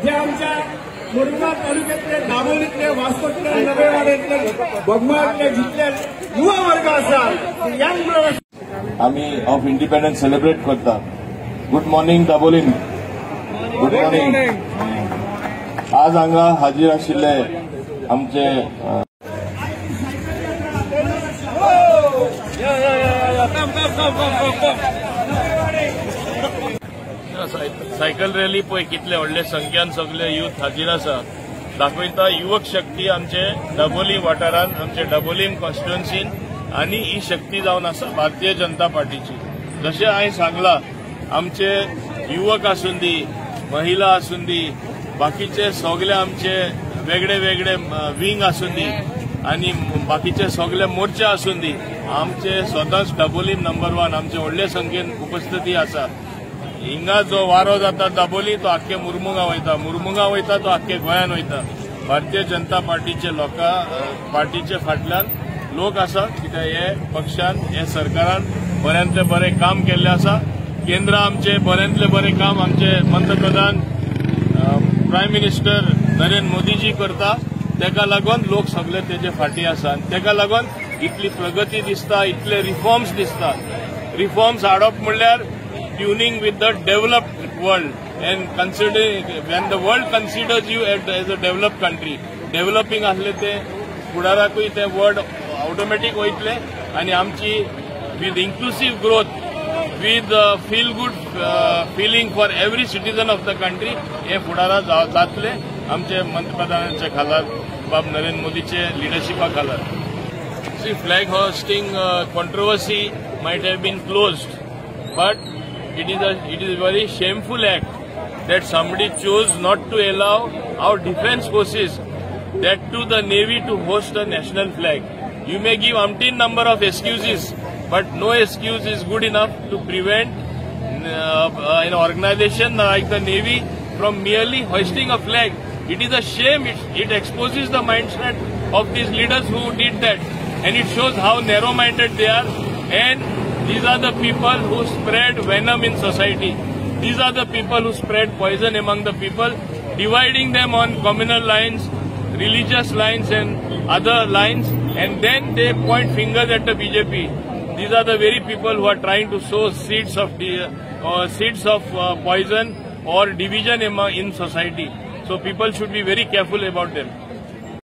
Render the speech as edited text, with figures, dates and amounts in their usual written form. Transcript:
हे आमच्या मुरगांव तालुक्यातले, दाबोलीतले, वास्कोतले, नवेवाड्यातले, बोगमाळ्यातले जितले युवा वर्ग आसा, यंग आमी ऑफ इंडिपेंडन्स सेलिब्रेट करता. Good morning Dabolim. Good morning. आज हांगा हाजीर आशिल्ले आमचे सायकल रॅली पळय कितले व्हडले संख्यान सगळे युथ हाजीर आसा. दाखयता युवक शक्ती आमचे दाबोली वाठारांत, आमचे दाबोलीम कॉन्स्टिट्युएन्सीन, आनी ही शक्ती जावन आसा भारतीय जनता पार्टीची. जशें हांवें सांगलां, आमचे युवक आसूं दी, महिला आसूं दी, बाकीचे सगळे आमचे वेगळे वेगळे विंग आसूं दी आनी बाकीचे सगळे मोर्चे आसूं दी, आमचे सदांच दाबोलीम नंबर 1 आमचे व्हडले संख्येन उपस्थिती आसा. हिंगा जो वारो जाता दाबोली तो आख्खे मुरमुगा वयता, मुरमुगा वयता तो आख्खे गोंयान वयता. भारतीय जनता पार्टीचे लोकां पार्टीचे फाटल्यान लोक आसा, कित्याक हे पक्षान हे सरकारान बऱ्यांतले बरें काम केल्लें आसा. केंद्र आमचे बऱ्यांतले बरें काम आमचे पंतप्रधान प्रायम मिनिस्टर नरेंद्र मोदीजी करता, तेका लागून लोक सगळे तेजे फाटी आसा आनी तेका लागून इतली प्रगती दिसता, इतले रिफॉर्म्स दिसता. रिफॉर्म्स हाडप म्हणल्यार tuning with the developed world and considering when the world considers you as a developed country. Developing आसले ते फुडाराकूय ते वर्ल्ड ऑटोमॅटीक वयतले आनी आमची with inclusive growth, with feel good feeling for every citizen of the country हे फुडारा जातले आमचे पंतप्रधानांच्या खाला, बाब नरेंद्र मोदीचे लिडरशिपा खाला. See, flag hoisting controversy might have been closed, but it is a very shameful act that somebody chose not to allow our defense forces, that to the Navy, to host a national flag. You may give umpteen number of excuses, but no excuse is good enough to prevent an organization like the Navy from merely hoisting a flag. It is a shame. It exposes the mindset of these leaders who did that, and it shows how narrow-minded they are. And these are the people who spread venom in society. These are the people who spread poison among the people, dividing them on communal lines, religious lines and other lines, and then they point fingers at the BJP. These are the very people who are trying to sow seeds of poison or division in society. So people should be very careful about them.